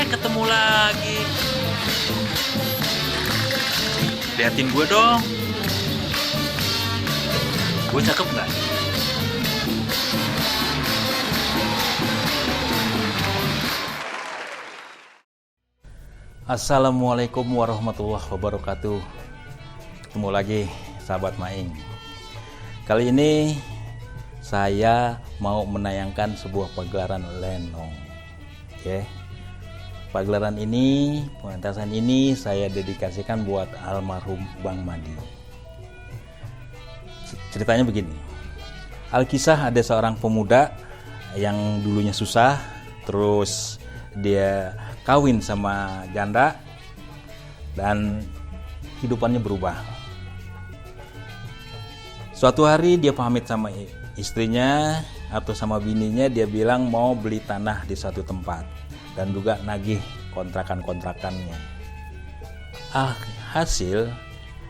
ketemu lagi. Liatin gue dong. Gue cakep nggak? Assalamualaikum warahmatullahi wabarakatuh. Ketemu lagi sahabat Maing. Kali ini saya mau menayangkan sebuah pagelaran lenong. Oke. Pagelaran ini, pementasan ini saya dedikasikan buat almarhum Bang Madi. Ceritanya begini. Alkisah ada seorang pemuda yang dulunya susah, terus dia kawin sama janda dan hidupannya berubah. Suatu hari dia pamit sama istrinya atau sama bininya, dia bilang mau beli tanah di satu tempat dan juga nagih kontrakan-kontrakannya. Hasil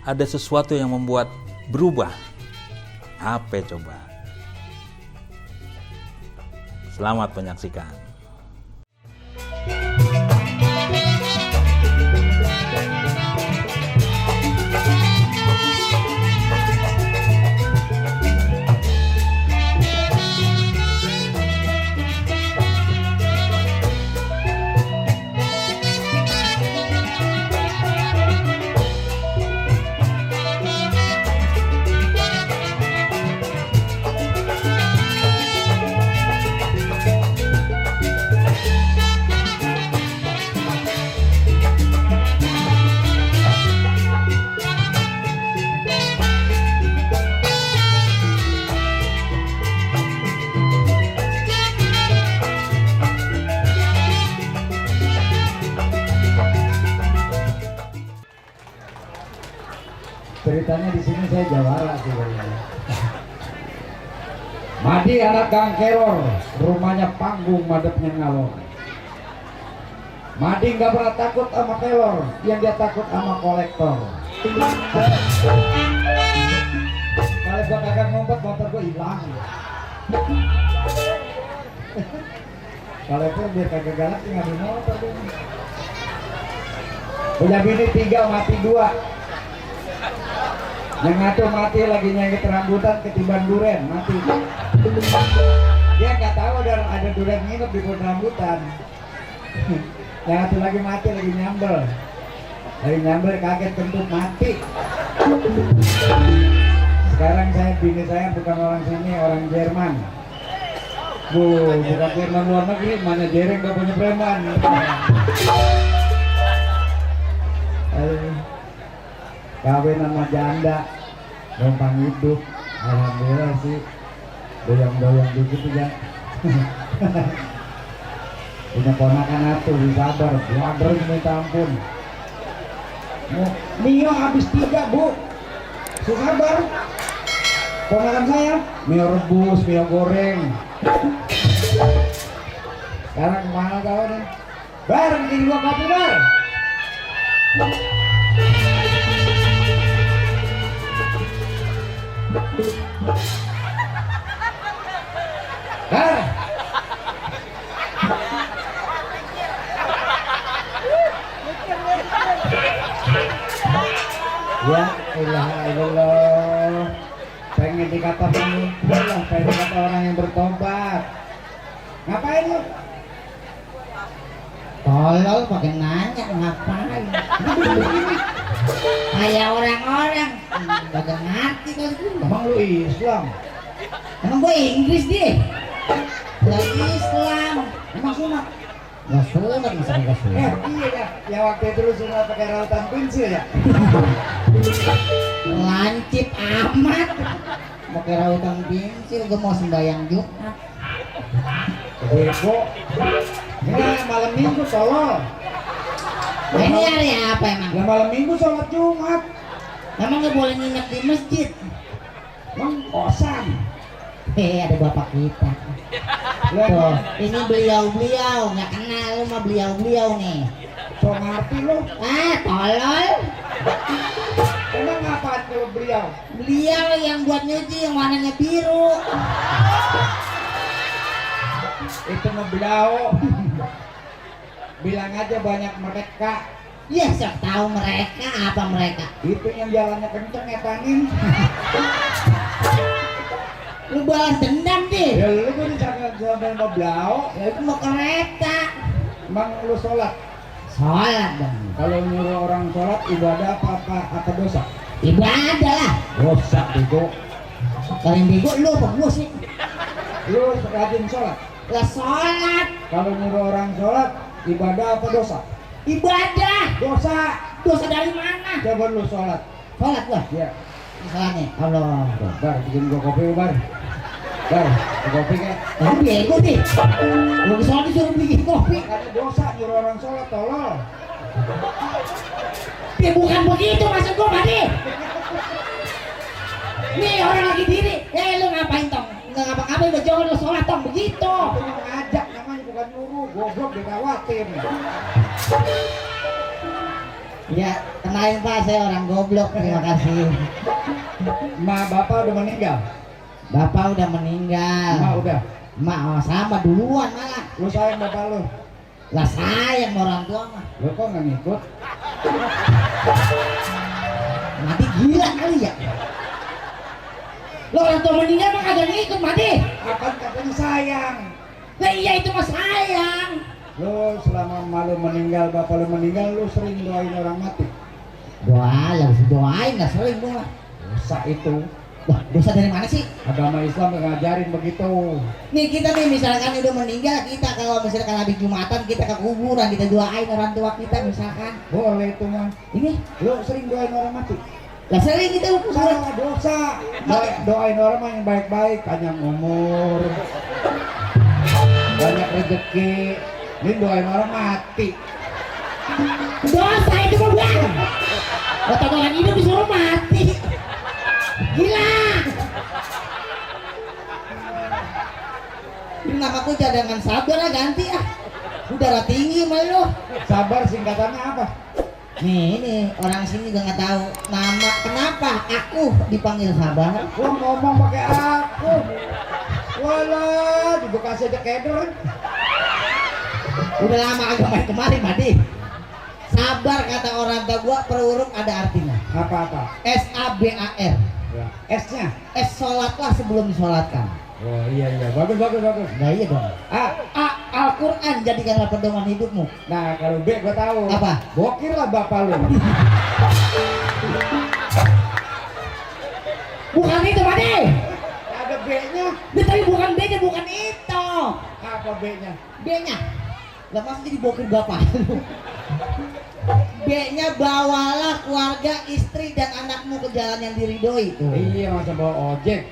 ada sesuatu yang membuat berubah. Apa coba? Selamat menyaksikan. Ceritanya di sini saya jawara sebenarnya. Madi anak Gang Keror, rumahnya panggung, madepnya ngalor. Madi nggak pernah takut sama kelor, yang dia takut sama kolektor. Kalau gua kagak ngumpet, motor gua hilang. Kalau itu biar kagak galak, tinggal di motor tuh. Punya bini 3, mati 2. Yang ngaco mati lagi nyengit rambutan ketiban duren, mati. Dia nggak tahu ada duren nginep di pohon rambutan. Yang satu lagi mati lagi nyambel kaget kentut mati. Sekarang bini saya bukan orang sini, orang Jerman. Bukan Jerman luar negeri, mana jereng gak punya preman. Kawin sama janda, gampang hidup, alhamdulillah sih, doyong-doyong dikit juga. Punya ponakan atuh, sabar, wader minta ampun. Mio habis 3 bu, sabar. Ponakan saya, mio rebus, mio goreng. Sekarang kemana kau nih? Bar, bikin gua kopi bar. Bar. Ya ilaha illallah. Pengen dikata pemimpin lah, pengen dikata orang yang bertobat. Ngapain lu? Tolol pakai nanya ngapain? Kayak orang-orang kagak ngerti kan. Emang lu Islam? Emang gue Inggris deh. Lagi Islam. Emang sunat? Gak sunat, masa gak sunat? Iya ya, yang waktu itu lu sunat pakai rautan pensil ya? Lancip amat. Pakai rautan pensil, gue mau sembahyang Jumat. Bebo. Ini malam minggu tolol. Ini hari apa emang? Ya malam minggu sholat Jumat. Emang gak boleh nginep di masjid? Emang kosan. Ada bapak kita. Tuh, ini beliau-beliau, nggak kenal lu mah beliau-beliau nih. So ngerti lu? Tolol. Emang ngapain kalau beliau? Beliau yang buat nyuci yang warnanya biru. Itu mah beliau. bilang aja banyak mereka. Ya sok tahu mereka apa mereka. Itu yang jalannya kenceng etanin. Lu balas dendam deh. Ya lu gue disangka sampai mau blau. Ya itu mau kereta. Emang lu sholat? Sholat dong. Kalau nyuruh orang sholat ibadah apa dosa? Ibadah lah. Dosa bego. Kalau yang bego lu apa gua sih? Lu rajin sholat. Lah sholat. Kalau nyuruh orang sholat ibadah apa dosa? Ibadah. Dosa. Dosa dari mana? Coba lu sholat. Sholat gua. Ya. Sholatnya Allah. Bar, bikin gua kopi bar. Bar, kopi kayak. Tapi bego deh. Gua sholat disuruh bikin kopi. Ada dosa nyuruh orang sholat tolol. Ya bukan begitu maksud gua Madi. Nih orang lagi diri. Lu ngapain tong? Nggak ngapa-ngapain udah jangan lu sholat tong begitu. Itu yang ngajak namanya bukan nyuruh. Goblok dikawatin. Ya kenalin Pak, saya orang goblok. Terima kasih. Ma bapak udah meninggal. Bapak udah meninggal. Ma udah. Mak sama duluan malah. Lu sayang bapak lu. Lah sayang sama orang tua mah. Lu kok nggak ngikut? Mati gila kali ya. Lo orang tua meninggal mah kagak ngikut Mati. Akan katanya sayang. Lah iya itu mah sayang. Lu selama malu meninggal, bapak lu meninggal, lu sering doain orang mati. Doa, lah doain nggak sering gua. Dosa itu. Wah dosa dari mana sih? Agama Islam ngajarin begitu. Nih kita nih misalkan udah meninggal, kita kalau misalkan habis Jumatan kita ke kuburan, kita doain orang tua kita misalkan. Boleh itu mah. Ini Lu sering doain orang mati. lah sering kita ke kuburan. Salah dosa. Doain orang mah yang baik-baik, panjang umur, banyak rezeki. Ini doain orang mati. Dosa itu mah bang. Otak orang hidup disuruh mati. Gila. Nama aku cadangan sabar lah ganti ah. Udara tinggi malu. Sabar singkatannya apa? Nih ini orang sini juga nggak tahu nama kenapa aku dipanggil sabar. Gua ngomong pakai aku. Walah, di Bekasi aja kedor. Udah lama agak main kemarin Madi. Sabar kata orang tua gua per huruf ada artinya. Apa-apa? SABAR. Ya. S-nya. Sholatlah sebelum disolatkan. Oh iya, bagus. Nah iya dong. A. Al-Quran jadikanlah pedoman hidupmu. Nah kalau B gua tahu. Apa? Bokir lah bapak lu. Bukan itu Madi. Ada B-nya. Tapi bukan B-nya, bukan itu. Apa B-nya? B-nya. Lah masa jadi bokir bapak. B-nya bawalah keluarga, istri dan anakmu ke jalan yang diridhoi. Iya, masa bawa ojek.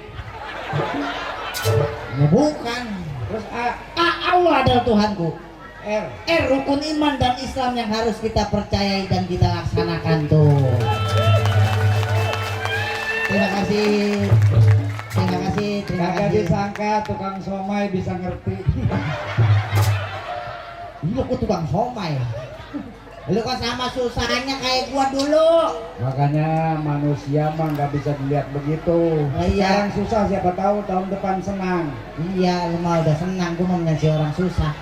Ya, bukan. Terus A. Allah adalah Tuhanku. R. Rukun iman dan Islam yang harus kita percayai dan kita laksanakan tuh. Terima kasih. Kagak disangka tukang somai bisa ngerti. Lu kok tukang somai? Lu kan sama susahnya kayak gua dulu. Makanya manusia mah nggak bisa dilihat begitu. Iya. Sekarang susah, siapa tahu tahun depan senang. Iya, lu mah udah senang, gua mau ngasih orang susah.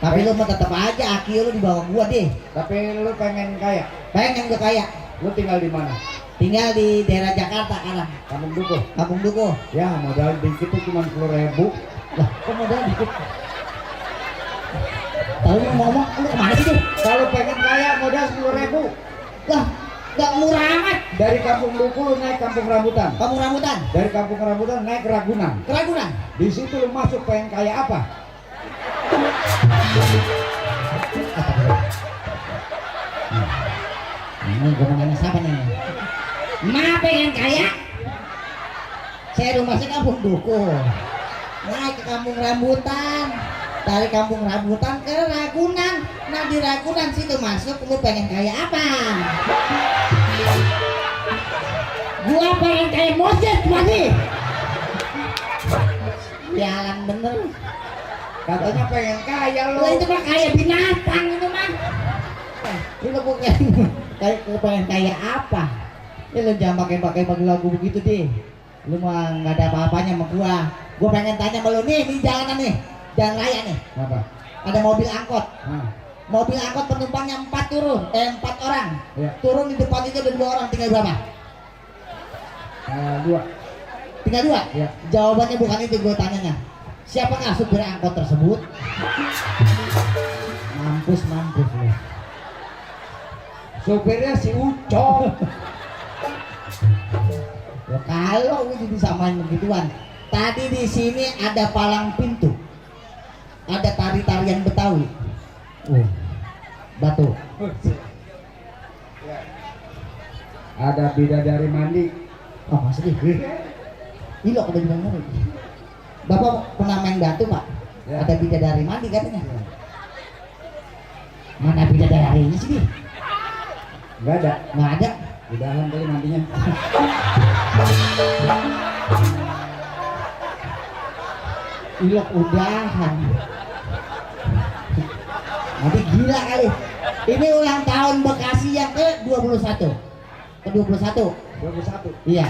Tapi lu mah tetap aja aki lu di bawah gua deh. Tapi lu pengen kaya. Pengen gua kaya. Lu tinggal di mana? Tinggal di daerah Jakarta sekarang. Kampung Dukuh. Kampung Dukuh. Ya modal dikit tuh cuma 10.000. Lah, kok modal dikit? Tahu lu ngomong, lu kemana sih tuh? Kalau pengen kaya modal 10.000. Lah, gak murah amat. Dari Kampung Dukuh lu naik Kampung Rambutan. Kampung Rambutan. Dari Kampung Rambutan naik ke Ragunan. Keragunan. Di situ lu masuk pengen kaya apa? Ini gue nanya siapa nih? Ma pengen kaya? Saya rumah saya Kampung Dukuh. Naik ke Kampung Rambutan. Dari Kampung Rambutan ke Ragunan. Nah di Ragunan situ masuk, lu pengen kaya apa? Gua pengen kaya Moses Madi. Jalan bener. Katanya pengen kaya lu. Lah itu mah kaya binatang itu mah. Lu bukan kayak pengen kaya apa? Lu jangan pakai lagu begitu deh. Lu mah nggak ada apa-apanya sama gua. Gua pengen tanya sama lu nih di jalanan nih, jalan raya nih. Apa? Ada mobil angkot. Nah, mobil angkot penumpangnya 4 turun, 4 orang. Iya. Turun di depan itu ada 2 orang, tinggal berapa? 2. Tinggal 2? Iya. Jawabannya bukan itu gue tanyanya. Siapakah supir angkot tersebut? Mampus lu. Supirnya si Ucok. Ya, kalau lu disamain begituan. Tadi di sini ada palang pintu. Ada tari-tarian Betawi. Batu. Ada bidadari mandi. Oh, maksudnya? Ini loh, ada bilang mandi. Bapak pernah main batu, Pak? Ya. Ada bidadari mandi katanya. Mana bidadarinya sih? Nggak ada. Nggak ada. Di dalam kali mandinya. Ilok udahan. Nanti gila kali. Ini ulang tahun Bekasi yang ke-21. Ke-21. 21. Iya.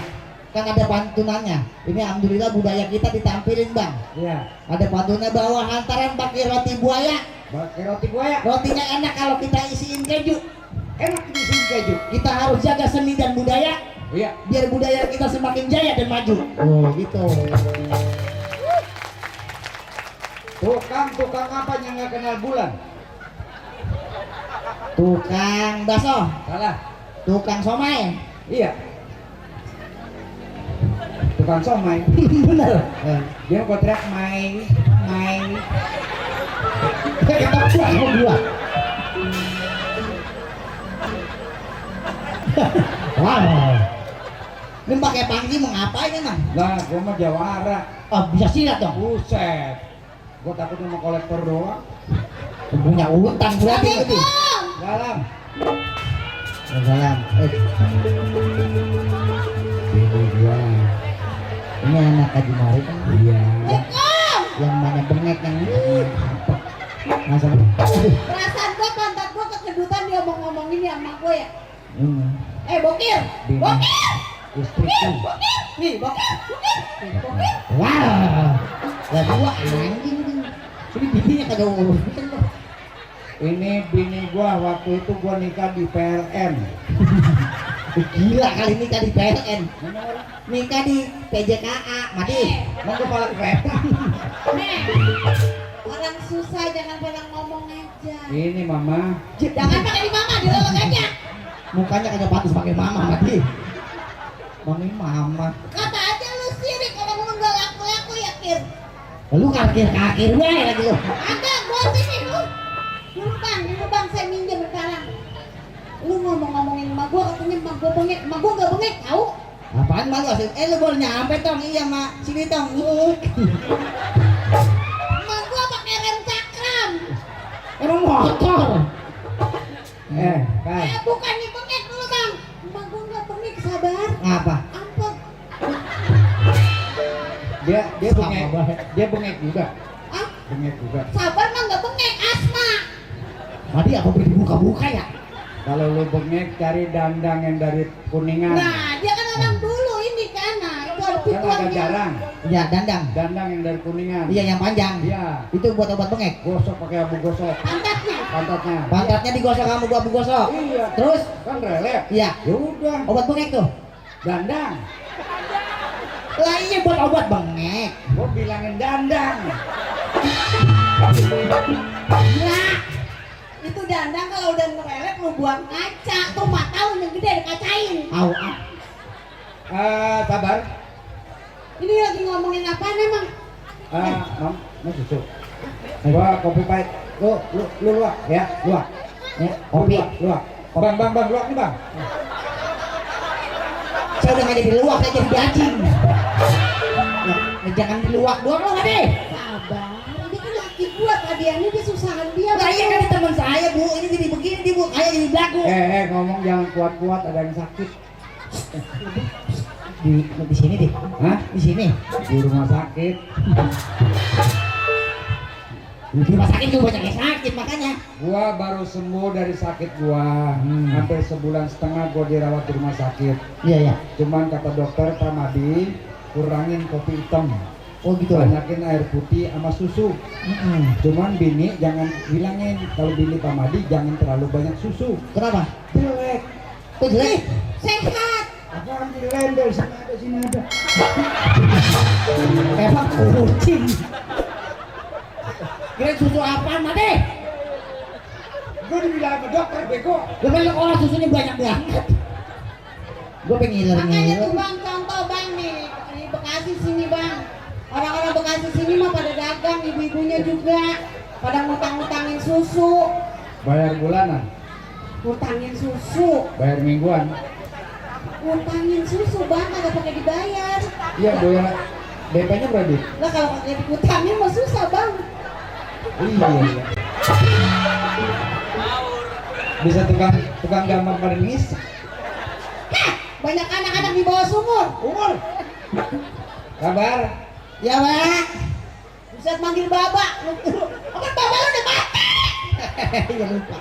Kan ada pantunannya. Ini alhamdulillah budaya kita ditampilin, Bang. Iya. Ada pantunnya bawa hantaran pakai roti buaya. Pakai roti buaya. Rotinya enak kalau kita isiin keju. Enak diisiin keju. Kita harus jaga seni dan budaya Iya. biar budaya kita semakin jaya dan maju. Oh, gitu. Tukang apa yang nggak kenal bulan? Tukang bakso, Salah. tukang somai. Iya. Tukang somai. Bener. Dia kontrak mai. Kata gua. Wow. Ini pakai panggi mau ngapain emang? Lah, gua mah jawara. Oh, bisa silat dong. Buset. Gua takut cuma kolektor doang. Punya utang berarti itu. Dalam. Salam. Ini anak Haji Mari kan? Iya. Yang mana bengek yang masa Perasaan gua pantat gua kekedutan dia ngomong-ngomongin ya sama gua ya. ini Bokir. Bini. Bokir. Istriku. Bokir. Nih, bokir. Bokir. wow lah gua anjing ini bibinya kagak urusan loh. Ini bini gua waktu itu gua nikah di PLN. Gila kali nikah di PLN, nikah di PJKA mati Mau kepala kereta. Nih. Orang susah jangan pada ngomong aja. Ini mama. Jangan pakai di mama, dilolok aja. mukanya kagak pantas pakai mama mati mami mama Kata aja lu sirik kalau lu nggak laku-laku ya, Kir. lu kakir gue lagi lu Ada gua sini lu. Dulu bang saya minjem sekarang. Lu ngomong-ngomongin emak gua katanya emak gua bengek. Emak gua nggak bengek, tahu? apaan malu asli lu baru nyampe tong iya mak sini tong Emak gua pakai rem cakram. emang motor Kan. Bukan nih bengek dulu bang. Emak gua nggak bengek, sabar. ngapa Ampun. Dia Sama bengek. banget. Dia bengek juga. Ah, Bengek juga. sabar mah nggak bengek, asma. tadi apa boleh dibuka-buka ya Kalau lu bengek cari dandang yang dari Kuningan. Nah, dia kan orang dulu ini kan. Nah, itu ada Kan pituannya. agak jarang. ya dandang Dandang yang dari Kuningan. iya yang panjang Iya. itu buat obat bengek Gosok pakai abu gosok. Pantatnya. Pantatnya. pantatnya digosok kamu gua gosok Iya. terus Kan relep. iya Ya udah. obat bengek tuh Dandang. lah iya buat obat bengek Gua bilangin dandang. Gila. Itu dandang kalau udah ngerelep lu buang kaca. Tuh mata lu yang gede dikacain. au Sabar. Ini lagi ngomongin apa emang? Mau susu. Gua kopi pahit. Lu luak ya, luak. ya, kopi Luak. Bang, luak nih bang. saya udah nggak jadi luak saya jadi gajing ya, jangan diluak doang lo deh Sabar. Ini kan laki gua tadi ini dia susahan dia. lah iya kan teman saya bu ini jadi begini bu kayak jadi belagu Ngomong jangan kuat-kuat, ada yang sakit. di sini deh Hah? di sini Di rumah sakit. di rumah sakit tuh banyak yang sakit makanya Gua baru sembuh dari sakit gua. Hampir sebulan setengah gua dirawat di rumah sakit. iya Cuman kata dokter Pramadi, kurangin kopi hitam. Oh gitu. Banyakin air putih sama susu. Cuman bini jangan hilangin, kalau bini pamadi jangan terlalu banyak susu. Kenapa? Jelek. Kok jelek? Sehat. Apaan dilendel sini ada. Emang kucing. Kira susu apaan, Made? Gue dibilang sama dokter bego. Gue bilang orang susunya banyak banget. Gue pengen Makanya tuh ngiler. bang, contoh bang nih di Bekasi sini bang. Orang-orang Bekasi sini mah pada dagang, ibu-ibunya juga pada ngutang-ngutangin susu, Bayar bulanan, ngutangin susu, bayar mingguan. ngutangin susu bang, kagak pakai dibayar. Iya, bayar DP-nya berapa? Lah kalau kagak diutangin mah susah bang. Iya. Bisa tukang gambar pada ngis. Hah, banyak anak-anak di bawah sumur. Umur. Kabar? Ya, Pak. Bisa manggil baba. Apa baba lu udah mati? Ya lupa.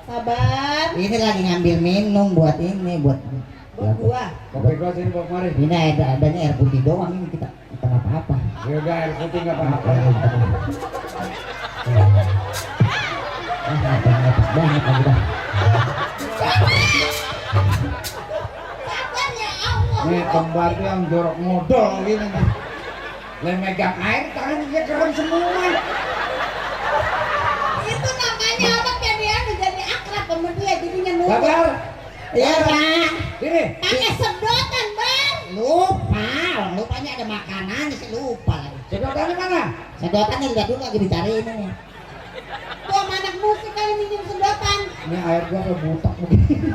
Sabar. Ini lagi ngambil minum buat ini, buat Buat gua. Kopi gua sini bawa kemari. ini adanya air putih doang ini kita apa-apa. Ya udah air putih nggak apa-apa. Banget lagi dah. Sabar ya Allah. Nih kembar tuh yang jorok modal gini nih. Lah megang air tangannya keren semua. Itu namanya apa jadi akrab sama dia jadinya nurut. Kabar? Iya, Pak. Sini. Pakai sedotan bang. Lupa, lupanya ada makanan sih lupa lagi. Sedotannya mana? Sedotannya lihat dulu lagi dicari ini nih. Tuh sama anak musik kali minum sedotan. Ini air gua udah butak begini.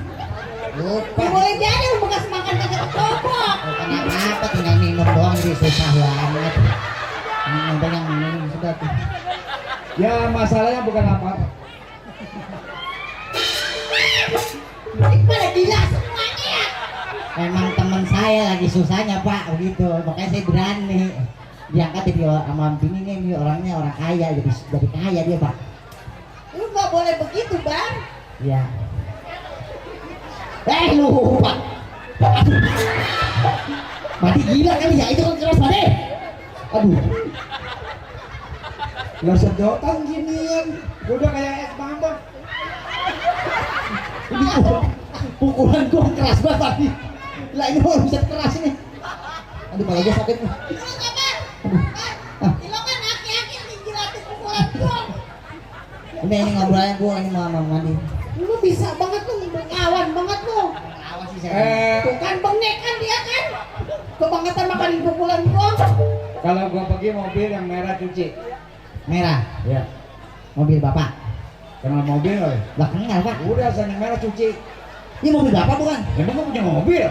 Lupa. Ya boleh jadi lu bekas makan kagak kecopok. Bukan apa-apa, tinggal minum doang jadi susah banget. Minum yang minum sudah tuh. Ya masalahnya bukan apa. Ini pada gila semuanya ya. Emang teman saya lagi susahnya Pak, begitu. Makanya saya berani diangkat jadi sama bini nih orangnya orang kaya, jadi kaya dia Pak. Lu nggak boleh begitu bang. Iya. Lupa. Aduh. Mati gila kali ya, itu kan keras Mati. Aduh. Lah sedotan ginian. Udah kayak es bambang. Ini pukulan gua keras banget tadi. Lah ini mau bisa keras ini. Aduh malah gua sakit nih. Lu kabar? Lo kan aki-aki yang dijilatin pukulan gua. Ini ngobrolnya gua ini mau mandi. Lu bisa banget lu ngawan banget lu. Awas sih saya. Tuh kan bengek kan dia kan. Kebangetan makanin pukulan gua. Kalau gua pergi mobil yang merah cuci. Merah. Ya. Mobil Bapak. Kenal mobil kali? Lah kenal Pak. Udah sana yang merah cuci. Ini mobil Bapak bukan? Emang gua punya mobil?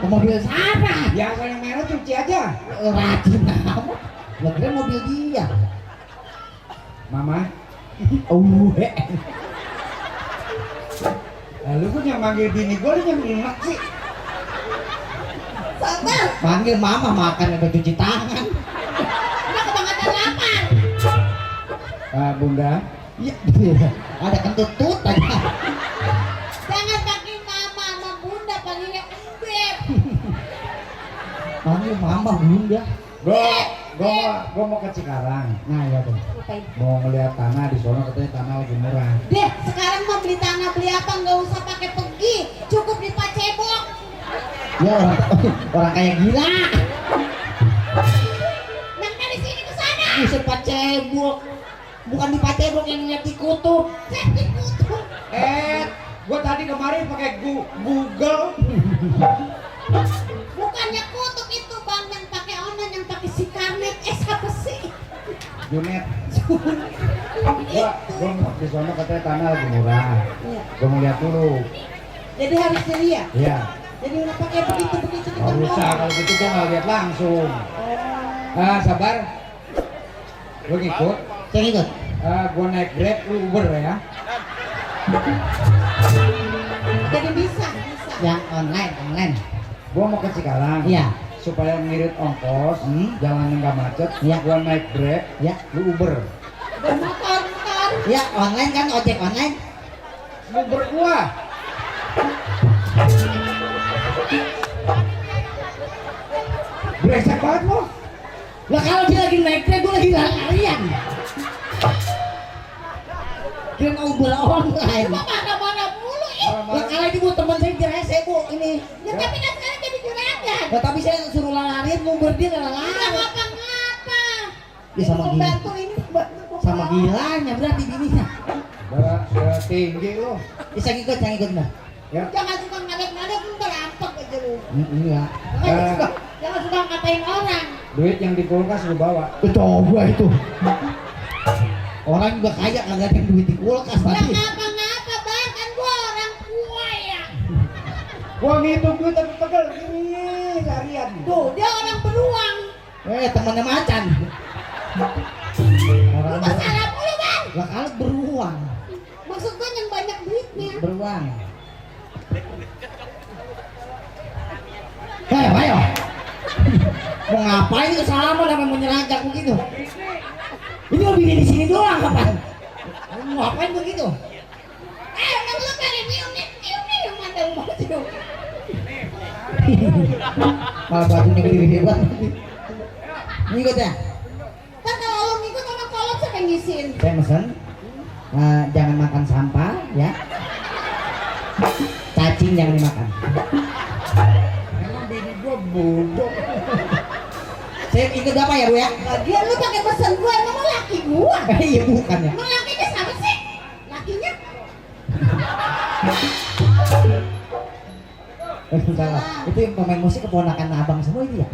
Mobil siapa? Yang yang merah cuci aja. Rajin amat. Lah kira mobil dia. Mama. Lalu gua yang manggil bini gua dia yang enak sih. Sabar. Panggil mama makan udah cuci tangan. Udah kebangetan lapar. Bunda. Iya. Ada kentut aja. Jangan panggil mama sama bunda, panggilnya beb. Panggil mama bunda. Gua mau ke Cikarang. Nah ya tuh. Ngapain? Mau ngeliat tanah di sono, katanya tanah lagi murah. Deh, sekarang mau beli tanah beli apa nggak usah pakai pergi, cukup di Pacebok. Ya orang kayak gila. Nah dari sini ke sana. Buset Pacebok. Bukan di Pacebok yang lihat di kutub. Saya dikutuk. Gua tadi kemarin pakai Google. Bukannya kutub itu bang yang pakai online yang pakai si karnet. Siapa sih? Junet. Gua mau di sono, katanya tanah lagi murah. Iya. Gua mau lihat dulu. Jadi harus dilihat. Iya. Jadi udah pakai begitu kita Gak usah, kalau gitu gua nggak lihat langsung. Sabar. Lu ngikut. Saya ikut. Gua naik Grab, lu Uber ya. Jadi bisa. Yang online. Gua mau ke Cikarang. Iya. Supaya ngirit ongkos, jalannya nggak macet. Iya. Gua naik Grab, Ya. lu Uber. Dan motor. Ya online kan ojek online. Uber gua. Brengsek banget lo. Lah kalau dia lagi naik tren, gue lagi lari-larian. Dia mau berlawan lain. Cuma mana-mana mulu ya. Lah kalau ini bu teman saya direse bu ini. Ya tapi kan sekarang jadi juragan. Nah, tapi saya suruh larian mau dia Nggak lari. ngapa-ngapa. Ya, sama gini. Pembantu ini pembantu Sama gilanya berarti bininya. Udah tinggi lo. Bisa ngikut nah. Ya. Jangan suka ngadek-ngadek, lu berampok aja lu. Iya. Jangan suka ngatain orang. Duit yang di kulkas lu bawa. Coba itu. Orang juga kaya kagak ada yang duit di kulkas Nggak tadi. ngapa-ngapa bang, kan gua orang tua ya. Gua ngitung duit tapi pegel gini harian. Tuh, dia orang beruang. Temannya macan. Lu Orang masalah mulu bang. lah kalau beruang. Maksud gua yang banyak duitnya. Beruang. Ayo. Mau ngapain itu sama namanya menyerangkak begitu? Ini mau bini di sini doang kapan? Mau ngapain begitu? Udah lu pada nyium nih yang mandang baju. Malah bajunya berdiri hebat. Ngikut ya? Kan kalau lu ngikut sama kolom siapa yang ngisin? Saya mesen jangan makan sampah ya. Cacing jangan dimakan. Emang bini gua bodoh. Saya ikut apa ya bu ya? Lagian lu pakai pesan gua, emang lu laki gua? Iya bukan ya. Emang lakinya sama sih? Lakinya? Salah. Itu yang pemain musik keponakan abang semua itu ya.